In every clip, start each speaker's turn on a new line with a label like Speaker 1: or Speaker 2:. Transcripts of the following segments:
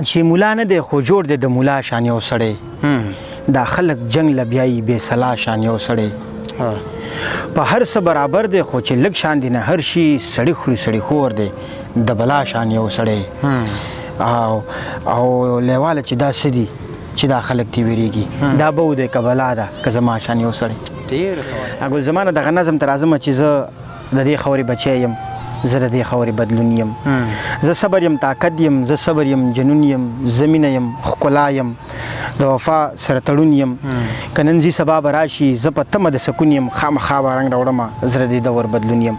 Speaker 1: چې مولا نه دی خو جوړ دی د مولا شان یو سړی، دا خلک جنگ له بیایي بې سلا شان یو سړی، په هر څه برابر دی خو چې لږ شان دی نه هر شي، سړی خوري سړی خور دی د بلا شان یو سړی. او او لیواله چې دا څه دي چې دا خلک ترې وېرېږي، دا به دی که بلا ده که زما شان یو سړی.
Speaker 2: ډېر ښه.
Speaker 1: ګل زمانه دغه نظم ته راځم چې زه د دې خاورې بچی یم، زه د دې خاورې بدلون یم، زه صبر یم طاقت یم، زه صبر یم جنون یم، زه مینه یم ښکلا یم، د وفا سره تړون یم، که نن ځي سبا به راشي، زه په تمه د سکون یم، خامخا به رنګ راوړمه، زه د دې دور بدلون یم،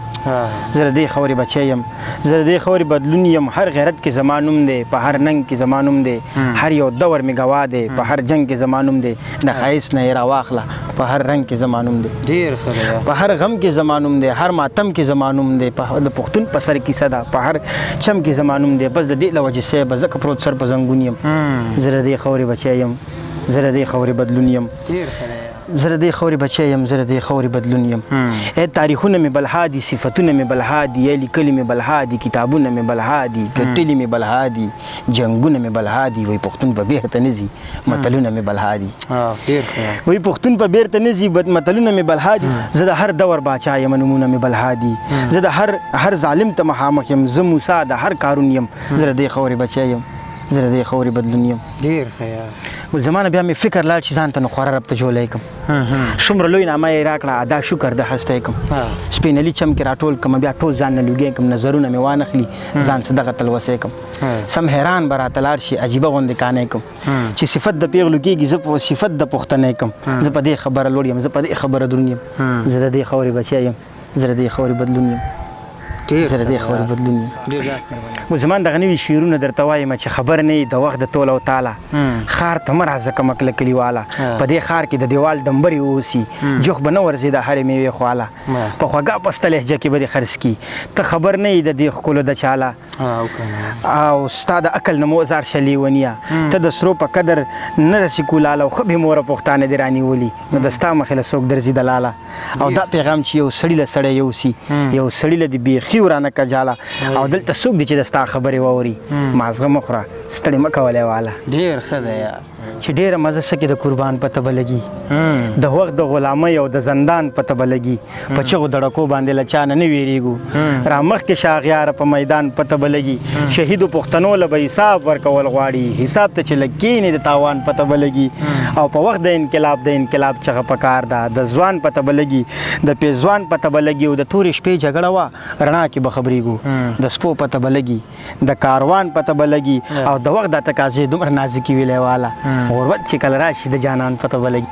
Speaker 1: زه د دې خاورې بچی یم، زه د دې خاورې بدلون یم. هر غیرت کې زما نوم دی، په هر ننګ کې زما نوم دی، هر یو دور مې ګواه دی، په هر جنګ کې زما نوم دی، د ښایست نه یې راواخله په هر رنګ کې زما نوم دی.
Speaker 2: ډېر ښه دی.
Speaker 1: په هر غم کې زما نوم دی، هر ماتم کې زما نوم دی، په د پښتون په سر کیسه ده، په هر چم کې زما نوم دی. بس د دې له وجې صاحب ځکه پروت سر په زنګون یم، زه د دې خاورې بچی یم، زه د دې خاورې بدلون یم.
Speaker 2: ډېر ښه دی.
Speaker 1: زه د دې خاورې بچی یم، زه د دې خاورې بدلون یم. ای تاریخونه مې بلها دي، صفتونه مې بلها دي، ای لیکلي مې بلها دي، کتابونه مې بلها دي، ګټلي مې بلها دي، جنګونه مې بلها دي، وایي پښتون په بېرته نه ځي، متلونه مې بلها دي.
Speaker 2: ډېر ښه.
Speaker 1: وایي پښتون په بېرته نه ځي، متلونه مې بلها دي. زه د هر دور باچا یم، نومونه مې بلها دي، زه د هر ظالم ته مخامخ یم، زه موسی د هر قارون یم، زه د دې خاورې بچی یم، زه د دې خاورې بدلون یم.
Speaker 2: ډېر ښه.
Speaker 1: زمانه بیا مې فکر لاړ چې ځان ته نو خوره رب ته جوړی کم، څومره لوی نامه یې راکړه، ادا شکر د هستی کم، سپینلي چم کې راټول کم، بیا ټول ځان نه لوګی کم، نظرونه مې وانخلي، ځان څه دغه تلوسې کم، سم حیران به راته لاړ شي، عجیبه غوندې کانې کم، چې صفت د پیغلو کېږي، زه په صفت د پښتنې کم، زه په دې خبره لوړ یم، زه په دې خبره درون یم، زه د دې خاورې بچی یم، زه د دې خاورې بدلون یم، زه د دې خاورې بدلون یم. ګل زمان دغه نوي شعرونه درته وایم چې خبر نه یې د وخت د تول او تاله، ښار ته مه راځه کمکله کلیواله، په دې ښار کې د دیوال ډمبرې اوسي، جوخ به نه ورځي د هرې میوې خواله، په خوږه پسته لهجه کې به دې خرڅ کړي، ته خبر نه یې د دې ښکلو د چاله، او ستا د عقل نه مو ځار شه لیونیه، ته د سرو په قدر نه رسي کولاله، او ښه بې موره پښتانه دې رانیولي، نو د ستا مخې له څوک درځي دلاله. او دا پیغام چې یو سړي له سړی یوسي، یو سړي له دې بیخي ورانه کجاله، او دلته څوک دي چې د ستا خبرې واوري، مازغه مه خوره ستړي مه کولی واله.
Speaker 2: ډېر ښه دی.
Speaker 1: چې ډېره مزه څه کې د قربان پته به لګي، د وخت د غلامۍ او د زندان پته به لګي، په چغو دړکو باندې له چا نه نه وېرېږو، را مخکې شه اغیاره په میدان پته به لګي، شهیدو پښتنو له به حساب ورکول غواړي، حساب ته چې لږ کښېنې د تاوان پته به لګي، او په وخت د انقلاب د انقلاب چغه پکار ده، د ځوان پته به لګي، د پیزوان پته به لګي، او د تورې شپې جګړه وه رڼا کې به خبرېږو، د سپو پته به لګي، د کاروان پته به لګي، او د وخت د تقاضې دومره نازکې وي لیواله، غربت چې کله راشي د جانان پته به لګي.